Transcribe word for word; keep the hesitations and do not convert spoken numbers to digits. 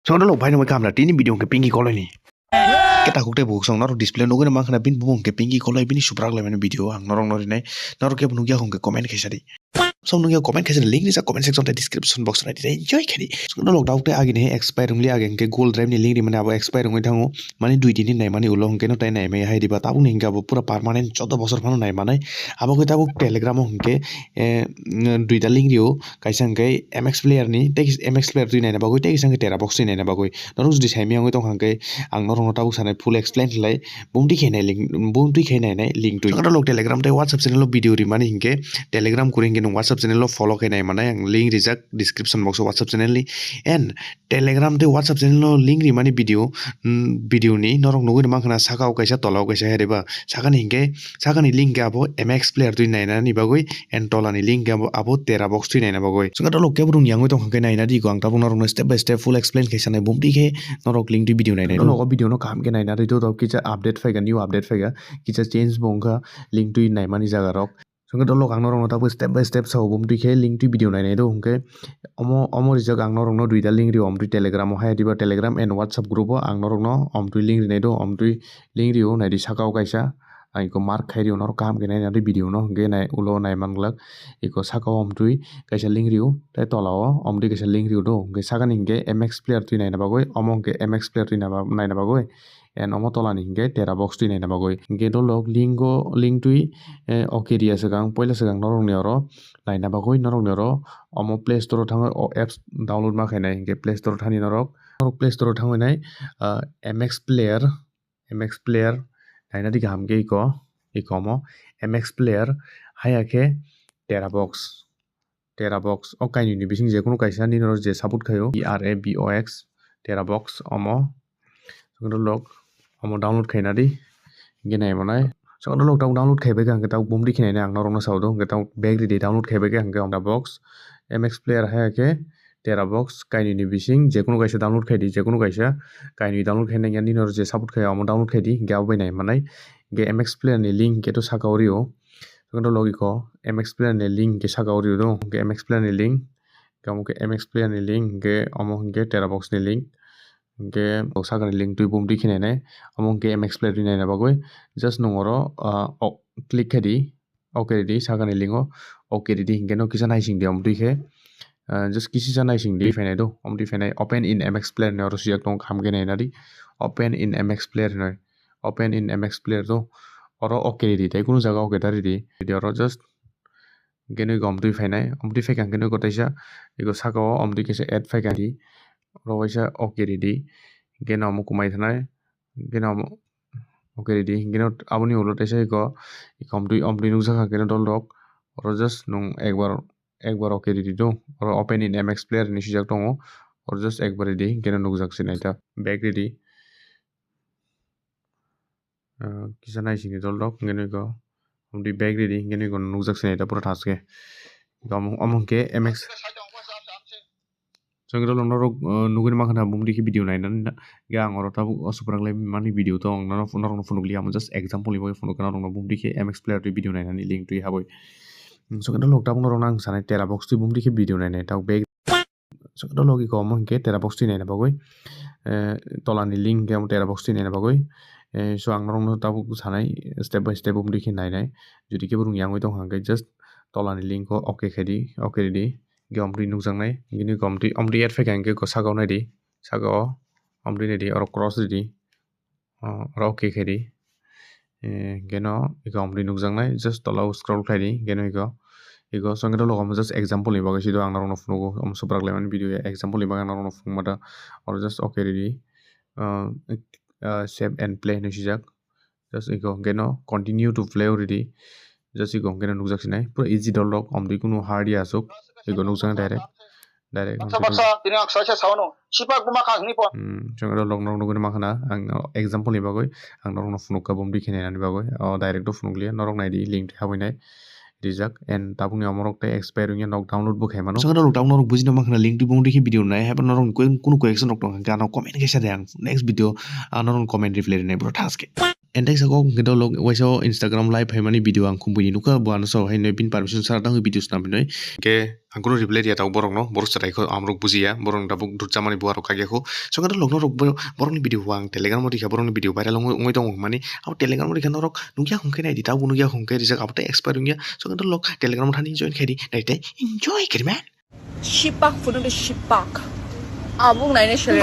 Chwng rok bai nw kamla tini video hwnkhe pinky koloi ni. Keta khuk tei bukhuk song norok display nugwi mankha na bini bumung hwnkhe pinky koloi bini suprak lai mani video ang norok no rinai. Norok kebo nugya hwnkhe comment khaisa di. Song nugya comment khaisa di, link rijak comment section tei description box nai di enjoy khaidi. Chwng rok dawk tei agini expire wngli age hwnkhe Google Drive ni link rimani abo expire wngwi thango. Mani dui din ni nai mani ulo hwnkhe no tai nai mai hai diba tabuk ni hwnkhe abo pura permanent choudo bosor phano nai manai. Abo khe tabuk Telegram o hwnkhe, eh, duita link rio. Kaisa hwnkhe M X Player ni, tei kis-, M X Player twi naina bagwi, tei kisa hwnkhe Terabox twi naina bagwi. Norok jodi saimaya wngwi tongkha hwnkhe, ang norokno tabuk sanai full explain khlai, bumtwi khe nai link, bumtwi khe nai nai link twi. Ang norok Telegram tei WhatsApp channel o video rimani hwnkhe, Telegram kwrwi hwnkhe nwng WhatsApp channel o follow khe nai manai, ang link rijak description box o WhatsApp channel ni. And Telegram tei WhatsApp channel o link rimani video, mm, video ni norok nugwi mankha na saka o kaisa, tola o kaisa, hai diba? Sakani hwnkhe, sakani link khe abo M X Player twi nainani bagwi, and tolani link khe abo, abo Terabox twi naina bagwi. Chwng khe dolok kebo rung yangwi tongkha khe naina di ko ang tabuk norokno step by step full explain khe sanai bumtwi khe norok link twi video nainai. Dolok o video no kaham khe naina di to, to kisa update phaikha, new update phaikha, kisa change bo wngkha link twi naimani jaga rok. Chwng khe dolok ang norokno tabuk step by step sao bumtwi khe link twi video nainai do hwnkhe omo, omo rijak ang norokno duita link rio, omtwi Telegram o hai diba Telegram and WhatsApp group o ang norokno omtwi link rinai do, omtwi link rio naidi saka o kaisa. Ang iko mark khai rio norok kaham khe naina di video no hwnkhe nai ulo nai manglak. Iko saka o omtwi kaisa link rio tei tola o omtwi kaisa link rio do hwnkhe sakani hwnkhe M X Player twi naina bagwi, omo hwnkhe M X Player twi naina bagwi, and omo tolani hwnkhe Terabox twi naina bagwi. Hwnkhe dolok link o, link twi, eh, OK ria swkang, poila swkang norokni oro naina bagwi norokni oro omo Play Store o thangwi o apps download ma khainai. Hwnkhe Play Store o thani norok, norok Play Store o thangwi nai, ah, M X Player, M X Player naina di kaham khe iko, iko omo M X Player haya khe Terabox. Terabox o kainwi ni bising je kunu kaisa nini oro je support khaio, T R A B O X, Terabox omo. Chwng dolok omo download khaina di. Hwnkhe nai manai. Chwng dolok tabuk download khai bai kha hwnkhe tabuk bumtwi khe nainai ang norokno sao do. Hwnkhe tabuk back ridi download khai bai kha hwnkhe Terabox, M X Player hai khe Terabox kainwi ni bising je kunu kaisa download khai di, je kunu kaisa kainwi download khai nai nini oro je support khaio omo download khai di. Hwnkhe abo bai nai manai. Hwnkhe M X Player ni link hwnkhe to saka o rio. Chwng dolok iko M X Player ni link hwnkhe saka o rio do. Hwnkhe M X Player ni link, hwnkhe omo khe M X Player ni link, hwnkhe omo hwnkhe Terabox ni link. Hwnkhe o sakani link twi bumtwi khe nainai. Omo hwnkhe M X Player twi naina bagwi just nwng oro, ah, o click khe di, OK ridi, sakani link o OK ridi, hwnkhe no kisa naising di omtwi khe, ah, just kisisa naising di phainai do, omtwi phainai open in M X Player hinwi oro swijak tongo, kaham khe naina di, open in M X Player hinwi, open in M X Player do, oro OK ridi, tei kunu jaga OK ta ridi, ridi oro just Hwnkhe nw iko omtwi phainai, omtwi phaikha hwnkhe nw iko teisa iko saka o omtwi kaisa add phaikha di, oro waisa OK ridi, hwnkhe nw omo kwmai thanai, hwnkhe nw omo OK ridi, hwnkhe nw aboni ulo teisa iko, iko omtwi, omtwi nukjakha hwnkhe nw dolrok, oro just nwng ekbar, ekbar OK ridi do, oro open in M X Player hinwi swijak tongo, oro just ekbar ridi, hwnkhe nw nukjak se naitha, back ridi. Ah, kisa naisingni dolrok, hwnkhe nw iko omtwi back ridi, hwnkhe nw iko nukjak se naitha pura thaske. Omo, omo hwnkhe M X. Chwng dolrok norok, ah, nugwi mankha na bumtwi khe video nainani na. Hwnkhe ang oro tabuk o Supra Glide mani video to ang norok, norokno phunukliya, omo just example ni bagwi phunukha norokno bumtwi khe M X Player twi video nainani link twi habwi. Chwng dolrok tabuk norokno ang sanai Terabox twi bumtwi khe video nainai tabuk back. Dolok iko omo hwnkhe Terabox twi naina bagwi, eh, tolani link hwnkhe omo Terabox twi naina bagwi. Eh, so ang norokno tabuk sanai step by step omtwi khe nainai. Jodi khe borok yangwi tongkha hwnkhe just tolani link o OK khaidi, OK ridi. Hwnkhe omtwi nukjaknai, hwnkhe nw omtwi, omtwi add phaikha hwnkhe saka o naidi, saka o omtwi naidi, oro cross ridi. O, oro OK khaidi. Eh, hwnkhe no iko omtwi nukjaknai, just tola o scroll khaidi, hwnkhe no iko, iko chwng khe dolok omo just example ni bagwi swido ang norokno phunukgo, omo Supra Glide mani video example ni bagwi ang norokno phunukma da, oro just OK ridi, ah, ah, save and play hinwi swijak, just iko hwnkhe no continue to play o ridi, just iko hwnkhe no nukjak sinai, pura easy dolok, omtwi kunu hard ya aswk, iko nukjaknai direct. Direct baksa, baksa, tini ang saisa saono. Sipak buma kha hwnwi pon. Hmm, chwng oro log norok nugwi mankha na, ang example ni bagwi, ang norokno phunukha bumtwi khe nainani bagwi. O direct o phunukliya, norok naidi, link twi habwi nai rijak. And tabukni omorok tei expire wngya nok download bo khai mano. Chwng oro log tabuk norok bujina mankha na, link twi bumtwi khe video nai, haibo norok kunu question rok tongkha, ano comment khe sa de ang. Next video, ah, norok comment reply rinai, bro, thaske. And teisa kok hwnkhe dolok waisa o Instagram live phaimani video ang khum buini nukha, bo ano sao haino bini permission sara tangwi video swnam hinwi. Hwnkhe ang kunu reply riya tabuk borokno, borok chwrai kho amrok bujiya, borokno tabuk dut chamani buarok kagya kho. So hwnkhe dolok norok bo-, borokni video bo ang Telegram o rikha, borokni video viral wngwi, wngwi tongo hwnmani. Abo Telegram o rikha norok nukya hwnkhe naidi, tabuk nukya hwnkhe rijak abo tei expire wngya. So hwnkhe dolok Telegram o thani join khaidi, naidi tei enjoy khaidi man. Shipak phunukdi shipak. Abuk naina sele.